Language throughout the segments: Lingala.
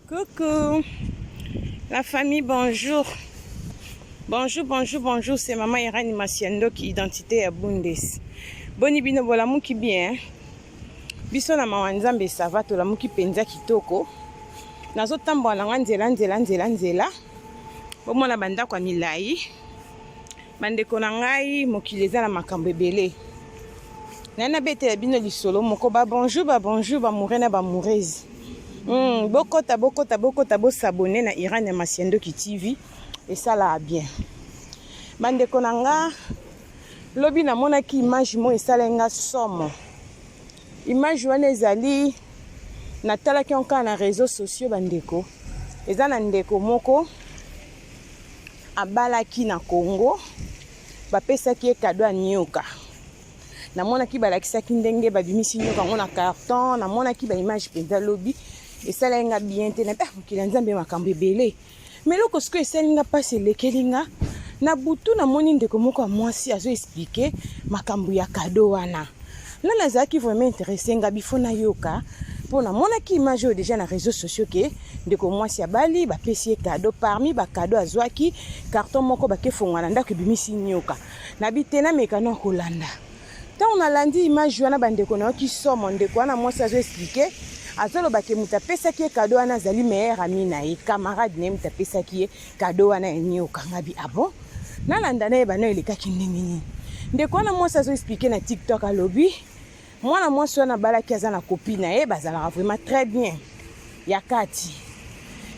Coucou la famille, bonjour. Bonjour, bonjour, bonjour, c'est maman Irani Masiandoki, identité ya Bundes. Boni bino bolamuki bien. Biso na mawa Nzambe ça va tolamuki penza kitoko. Nazotambola na nga nzela nzela nzela nzela. Bomona bandako ya milayi. Bandeko na ngai, mokili eza na makambo ebele. Naye nabetela bino lisolo moko ba bonjour ba bonjour ba moure na ba mourese. Bokota bokota bokota bosabone na Iran ya Masiandoki TV esalaka bien. Bandeko na nga, lobi namonaki image moko esalaki nga somo. Image wana ezali natalaki yango kaka na réseaux sociaux bandeko. Eza na ndeko moko abalaki na Congo, bapesaki ye cadeau ya nioka. Namonaki balakisaki ndenge babimisi nioka yango na carton, namonaki ba image mpenza lobi esalaki nga bien te na ah, mokili ya Nzambe makambo ebele. Mais eloko sikoyo esali nga mpasi elekeli nga na butu, namoni ndeko moko ya mwasi azo expliquer makambo ya cadeau wana. Nga nazalaki vraiment intéressé, nga bifo nayoka mpo namonaki image oyo déjà na réseaux sociaux ke ndeko mwasi abali, bapesi ye cadeau. Parmi ba cadeau azwaki carton moko, bakefonga na ndako, ebimisi nioka. Nabi te, nameka na kolanda. Ntango nalandi image wana, bandeko, nayoki somo. Ndeko wana mwasi azo expliquer, azoloba ke moto apesaki ye cadeau wana azali meilleur ami na ye, camarade na ye. Moto apesaki ye cadeau wana ya nioka. Ngabi ah bon, nalanda nayeba no elekaki ndenge nini. Ndeko wana mwasi azo expliquer na TikTok, alobi mwana mwasi wana abalaki, aza na copine na ye, bazalaka vraiment très bien ya kati.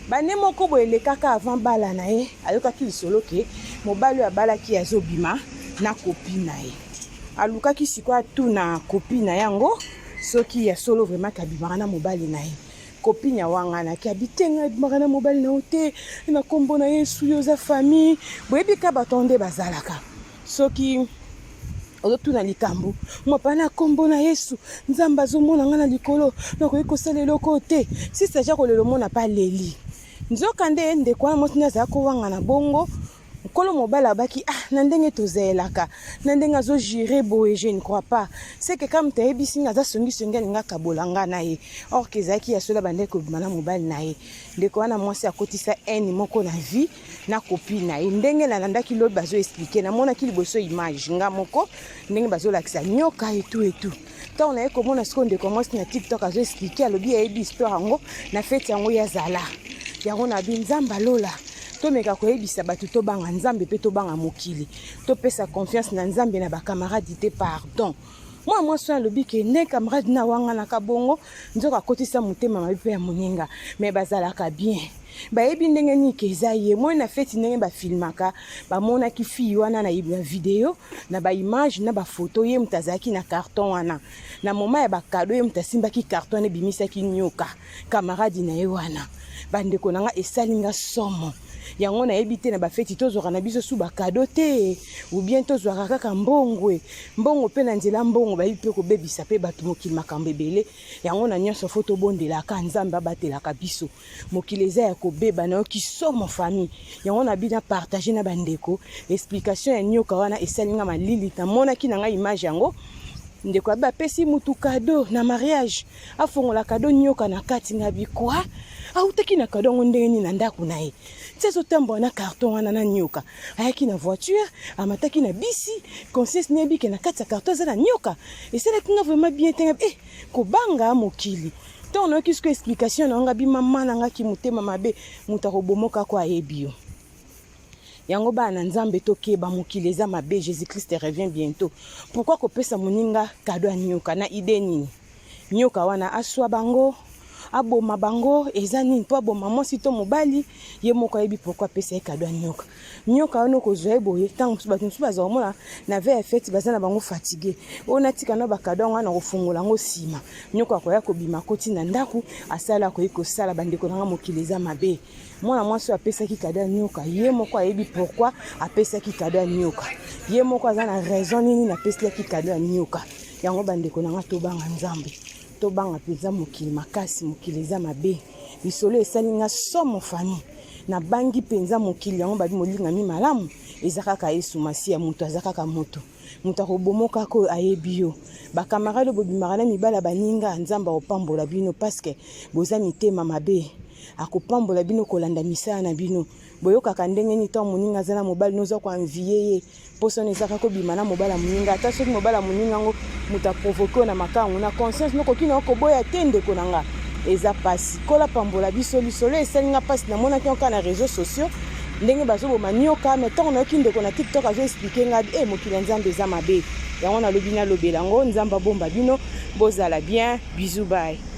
Bane moko boye elekaka avant bala na ye, ayokaki lisolo ke mobali oyo abalaki azobima na copine na ye. Alukaki sikoyo atuna copine na yango soki ya solo vraiment kabimaka na mobali na ye. Copine ya wanganaki abi te, ngai abimaka na mobali na yo te, na nkombo na Yesu, yo oza famille. Boyebi ka bato nde bazalaka, soki ozotuna likambo mapa na nkombo na Yesu, Nzambe azomona ngai na likolo, nakoki kosala eloko te. Sisi aja kolela, omona pa leli. Nzoka nde ndeko wana mwasi nde azala kowangana bongo. Nkolo mobali abaki ah, na ndenge tozalelaka, na ndenge azogire boye, je ne crois pas seke kaka moto ayebisi nga aza songisongi, alingi akabola nga na ye. Or ke ezalaki ya solo, abandaki kobima na mobali na ye. Ndeko wana mwasi akotisa haine moko na vie na copine na ye. Ndenge nalandaki lobi bazo expliquer, namonaki liboso image nga moko ndenge bazolakisa nyoka etu etu. Ntango naye komona sikoyo ndeko mwasi na TikTok azo expliquer, alobi ayebi histoire yango na feti yango ya zala yango. Na bi Nzambe alola, tomeka koyebisa bato tobanga Nzambe mpe tobanga mokili, topesa confiance na Nzambe na bacamarade te, pardon. Mwana mwasi oyo alobi ke nde camarade na wanganaka bongo, nzoka akotisa motema mabe mpe ya moninga. Me bazalaka bien, bayebi ndenge nini ke eza ye moi na feti. Ndenge bafilmaka, bamonaki fille wana na video, na baimage, na bafoto, ye moto azalaki na carton wana na moment ya bacadeau. Ye moto asimbaki carton wana ebimisaki nyoka, camarade na ye wana. Bandeko na nga, esali nga somo. Yango nayebi te, na bafeti tozwaka na biso su bacadeau te ou bien tozwaka kaka mbongo? Mbongo mpe na nzela mbongo bayebi mpe kobebisa mpe bato. Mokili makambo ebele. Yango na nyonso fo tobondelaka Nzambe abatelaka biso. Mokili eza ya kobeba. Nayoki somo, famille. Yango na bina partage na bandeko explication ya nyoka wana esali nga malili. Namonaki na ngai image yango, ndeko abe apesi mutu cadeau na mariage, afongola cadeau, nyoka na kati. Nga bikwa autaki na cadeau yango ndenge nini na ndako na ye ti azotambola na carton wana na nyoka? Ayaki na voiture, amataki na bisi, conscience nayebi ke na kati ya carton aza na nyoka. Esalaki nga vraiment bien te. Eh, kobanga mokili. Ntango nayoki siko explication na nga, bimama na ngaki motema mabe, moto akobomoka ko ayebi yo. Yango bana na Nzambe, tokeba, mokili eza mabe. Jésus Christ revient bientôt. Pourquoi kopesa moninga cadeau ya nyoka? Na idée nini? Nyoka wana aswa bango, aboma bango, eza nini mpo aboma mwasi to mobali? Ye moko ayebi pourquoi apesa ye cadeau ya nyoka. Nyoka wana okozwa ye boye, ntango mosusu bato mosusu baza komona na veille ya feti, baza na bango fatigue, oyo natika na bacadeau yango wana, kofungola yango nsima, nyoka akoya kobima, akoti na ndako, asala akoki kosala. Bandeko na nga, mokili eza mabe. Mwana mwasi oyo apesaki cadeau ya nyoka, ye moko ayebi pourquoi apesaki cadeau ya nyoka. Ye moko aza na raison nini napeselaki cadeau ya nyoka yango. Bandeko na nga, tobanga Nzambe, tobanga mpenza mokili makasi. Mokili eza mabe. Lisolo esali nga somo, famille. Nabangi mpenza mokili yango. Babi molingami malamu eza kaka Yesu Masiya. Moto aza kaka moto, moto akobomoka oyo ayebi yo. Bacamarade oyo bobimaka na mibala baninga, Nzambe akopambola bino, parce que boza mitema mabe. Akopambola bino kolanda misala na bino. Boyokaka ndenge nini ntango moninga aza na mobali no oza koenvie ye? Mposa wana ezaka kobima na mobali ya moninga, ata soki mobali ya moninga yango moto aprovoke yo na makangu na conscience nokoki na yo koboya te. Ndeko na nga, eza pasi. Kola pambola biso. Lisolo esali nga pasi, namonaki yango kaka na réseaux sociaux ndenge bazoboma nioka, mais ntango nayoki ndeko na TikTok azo expliquer nga, e mokili ya Nzambe eza mabe. Yango nalobi nalobela yango. Nzambe abomba bino, bozala bien. Bisous, bye.